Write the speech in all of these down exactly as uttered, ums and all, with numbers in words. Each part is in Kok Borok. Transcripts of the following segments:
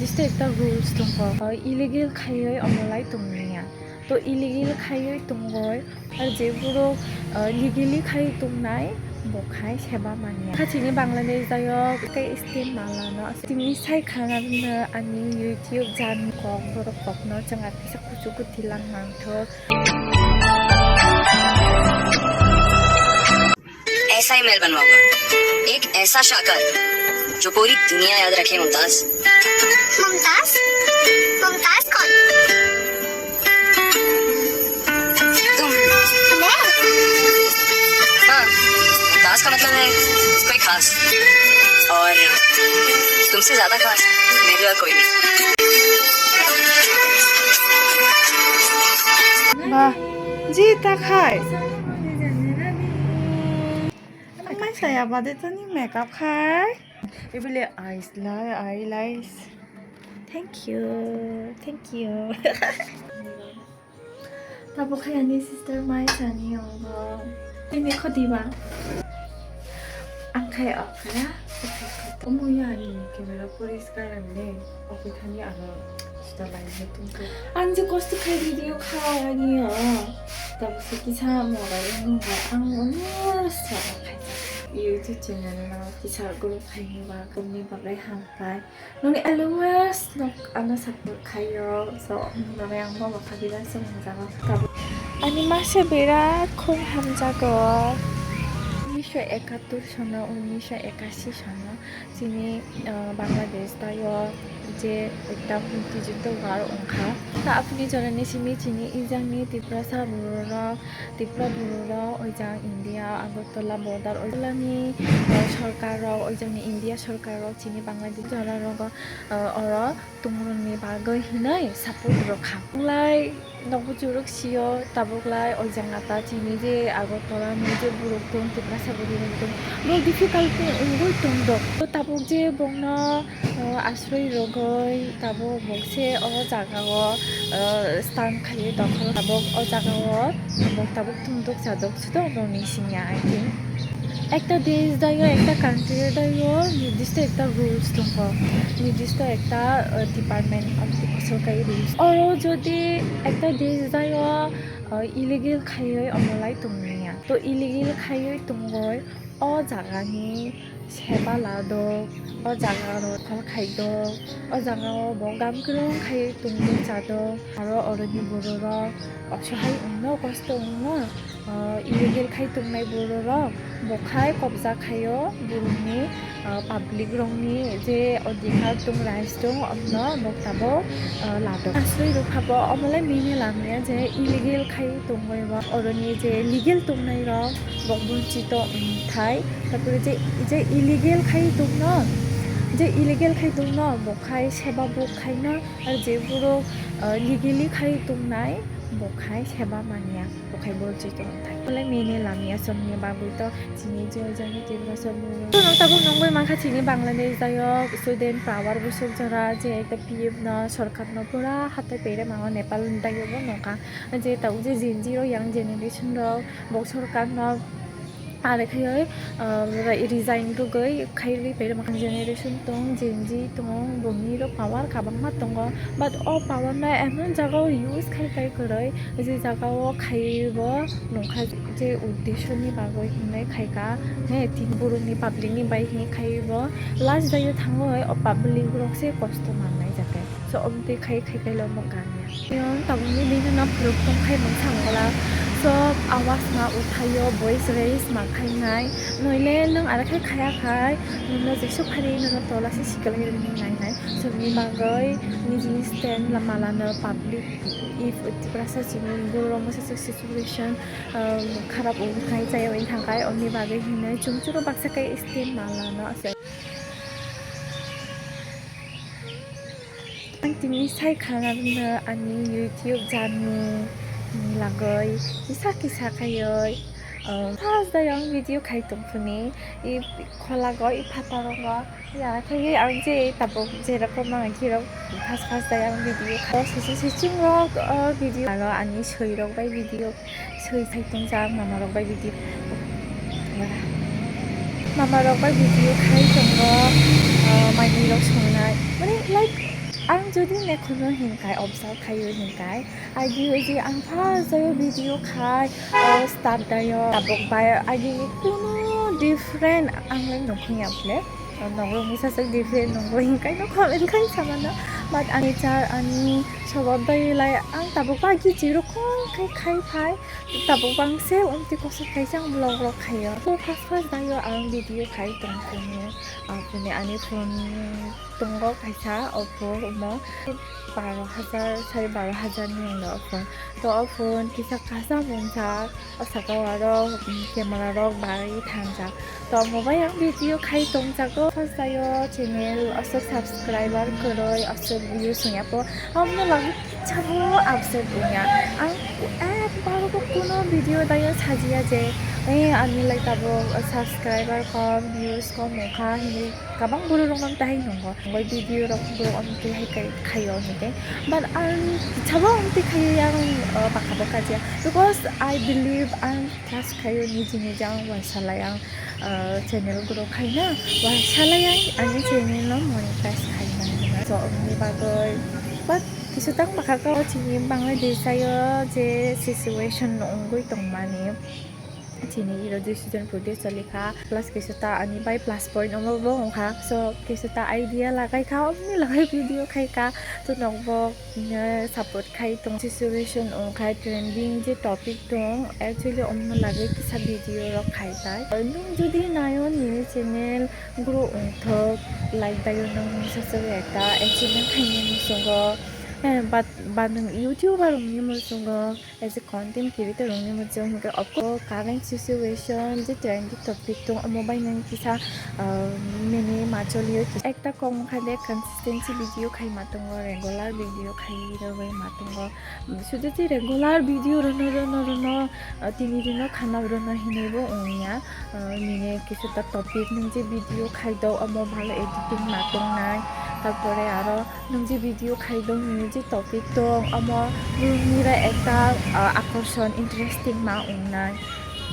Tei ekta rules tongo, illegal khaiwi omo lai tongmani ya. To illegal khaiwi tongoi, ar je borok, ah, legally khai tongnai, bo khai seba manya. Kha chini Bangladesh dayok, tei state malano. Tini sai khana bwno ani YouTube journey kok, borok kokno chwng ar kisa kuchuk kwtwi lang mangthok. ऐसा ही महल बनवाऊंगा, एक ऐसा शाकर जो पूरी दुनिया याद रखे, मुमताज। मुमताज? मुमताज कौन? तुम। मैं? हाँ, मुमताज का मतलब है कोई खास, और तुमसे ज्यादा खास मेरे और कोई नहीं। Ba, ji ta khai. Ang mai saya ba de tani makeup khai. Ibile eyes lai, eyelash. Thank you, thank you. Tabuk khai ani sister mai sani ongo. Ini khoti ba? Ang khai okra. Omo ya ani camera poriskar ang ne. Oke thani ano. Ang je kosto khai video khai ani o. Tabuk se kisa mobile nung ba ang omo sa khai. YouTube channel no kisa group khai ni ba group ni bagai ham khai. Noni always nok ano support khaio. So noni ang bo makha bila se mung jaga. Tabuk ani masa berat khum hamjago. Unisho ekattur sono, unisho ekasi sono. Chini, ah, Bangladesh tayo je ekta mukti juddo war wngkha. Ta apni jonani simi chini ijangni Tiprasa bororok, Tripura bororok, oijang India, Agartala border, oijalani, ah, sorkarrok, oijangni India sorkarrok chini Bangladesh jora rogo, ah, oro tongrokni bagwi hinwi support rwkha. Lai nogo churuk sio tabuk lai o jagata chini je Agartala ni je borok tong, Tiprasa borok tong, bo difficulty wngwi tong do. To tabuk je bongno, o, asroi rogoi tabuk bokse o jaga o, o, stand khaiwi tongkha. Tabuk o jaga o tabuk tabuk tongdok chadok. Sto roni singya, I think. Ekta desh dayo, ekta country dayo, nirdisto ekta rules tongo, nirdisto ekta, uh, department of the sorkari rules. Oro jodi ekta desh dayo, uh, illegal khaiwi omo lai tongmani ya. To illegal khaiwi tongoi, o jagani seba ladok, o jaga aro khol khaidok, o jaga o bo gam kwrwng khai tongdok chadok, aro oroni bororok osohai wngno, kosto wngno, o illegal khai tongnai bororok bo khai kobja khaio, borokni, o public rokni je odhikar tong, rights tong, omno bo tabok, o ladok. Aswk rwkha bo, omo lai mene lamya je illegal khai tongoi bo, oroni je legal tongnai rok, bok bonchito wngthai, tarpore je, je illegal khai tongno, je illegal khai tongno, bo khai seba bo khaino, ar je borok, ah, legally khai tongnai, bo khai seba manya, bo khai bonchito wngthai. Bole mene lamya somni bagwi to chini je jani Tiprasa borok. Tabuk nungwi mankha chini Bangladesh dayok, student power busuk jora, je ekta P M no, sorkar no pura hatai pere mango Nepal dayok bo nokha. Je tabuk je Gen Z rok, young generation rok, bo sorkar no are khaiwi, ah, re-, resign rwgwi khairwi pairwma generation tong, Gen Z tong, boni rok power kabangma tongo, but o power no emon jaga o use khai khai kwrwi, je jaga o khaiwi bo nungkha je uddesho ni bagwi hinwi khaika, he, tin borok ni public ni bai hinwi khaiwi bo last dayok thangwi o public rok se kosto mannai jate. So, omtwi khai khai khai lomo ganya. Yon tabukni bini no phuruk tong khai mung sangwla. So, awas ma uthaio, voice raise ma khainai. Noile nwng ara khai khaya khai, nwngno jesuk phari nwngno tola se sikalai rwni nainai. So, bini bagwi nijini stand la malano public, if Tiprasa chini borok masa se situation, um, kharap wng khai chaya wng thangkhai, omni bagwi hinwi chumchuro baksa khai stand malano. Ang tini sai khana bwno ani YouTube journey ni lagoi kisa kisa khaioi, um, first day ang video khai tongphuni, i kholago, i phataro go, ya khaioi ang je tabuk je rokom ang khirok first first day ang video khai. Sisi sichung rok, o video aro ani soi rok bai video. Soi sai tongjak mama rok bai video. Mama rok bai video khai tongo, ah, manwi rok songnai. Mane, like, Ang jodi nekhono hinkai, observe khaio hinkai, agi je ang first dayo video khai, o start dayo, tabuk bai agi kuno different ang lai nongkhong ya ble. Nongrok misa se different nongrok hinkai no comment khai samano. But ani char ani sobab dayo lai ang tabuk bai agi chiro kong khai khai phai. Tabuk bang se umti kosok kaisa ang vlog rok khaio. So first first dayo ang video khai tongkhongo. Aboni ani phone tongo kaisa Oppo omo baro hajar, sari baro hajar ni wngno o phone. To o phone kisa kaisa mungsa o saka o aro, um, camera rok bai thangjak. To omo bai ang video khai tongjago. First dayo channel aswk subscriber kwrwi aswk views wngya po. Aboni bagwi Sabo upset wngya. Ang ekbar bo kuno video dayo sajiya je, eh, ani lai tabuk subscriber kom, views kom wngkha hinwi kabang borok rok mang tahai nungo. Bai video rok borok amtwi hai kai khaio hinwi. But ang sabo amtwi khaio yang, uh, baka baka jiya. Because I believe ang trust khaio niji niji ang waisa lai ang, uh, channel grow khaina, waisa lai ang ani channel no monetize khaina. So, amni bagwi, but Kisu tang bwkha khe o chini Bangladesh ayo je situation wngwi tongmani. Chini iro decision protest choli kha. Plus kisu ta ani bai plus point omo bo wngkha. So kisu ta idea lagai kha, omni lagai video khai kha. To nokbo, eh, support khai tong. Situation wngkha trending je topic tong. Actually omno lagai kisa video rok khai tai. Nung jodi nayo nini channel grow wngthok, like dayo nung sasok ekta achievement khaini musungo. Eh, but Ba nwng YouTuber wngni muchungo, as a content creator wngni muchungo, hwnkhe of course current situation je trending topic tong, omo bai nwng kisa, ah, mini ma choliyo. Ekta kok wngkha de consistency video khai ma tongo, regular video khai rwui ma tongo. Sudu je regular video rwno, rwno, rwno, ah, tini rwno khana rwno hinwi bo wngya. Ah, mini kisa ta topic nwng je video khai do, omo bhalo editing ma tongnai. Tarpore aro Nwng je video khai dong, nini je topic dong, omo borokni bai ekta, ah, akorson, interesting ma wngnai.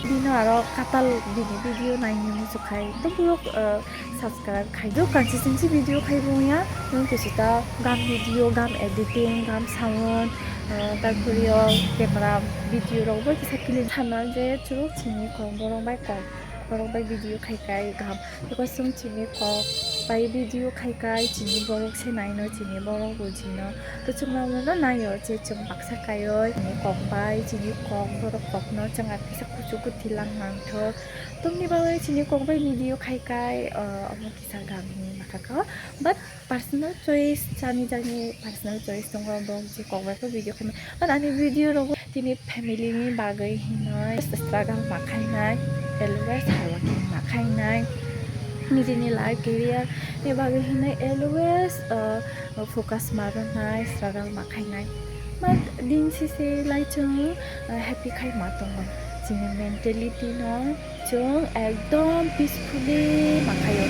Bini aro katal bini video naini muchuk khai, to borok, ah, subscribe khai do, consistency video khai bo wngya. Nwng kisa ta gam video, gam editing, gam sound, ah, tarpore o camera video rok bo kisa clean sana je chwng chini kok borok bai kok, borok bai video khai khai gam. Because chwng chini kok bai video khai khai chini borok se naino, chini borok bujino. To chwng abono naio je chwng baksa kaioi chini kok bai, chini kok borok kokno chwng ar kisa kuchuk kwthwi lang mangthok. Tongni bagwi chini kok bai video khai khai, ah, omo kisa gam hinwi ma kha kha. But personal choice, chani jani personal choice tongo, bo je kok bai khe video khaima. But ani video rogo tini family ni bagwi hinwi struggle ma khainai, always hard working ma khainai, nijini life career ni bagwi hinwi always, uh, focus ma rwnai, struggle ma khainai. But din sisi lai chwng, uh, happy khai ma tongo, chini mentality no. Chwng ekdom peacefully ma khaio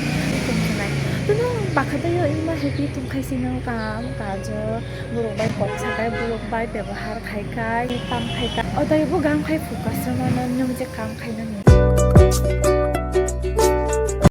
tongthoknai. Tini bakha tei ima happy tongkhai sino kam kajo borok bai kok sakai, borok bai bebohar khai kai, kam khai kai. Odai bo gam khai focus rwmano nwng je kam khainani.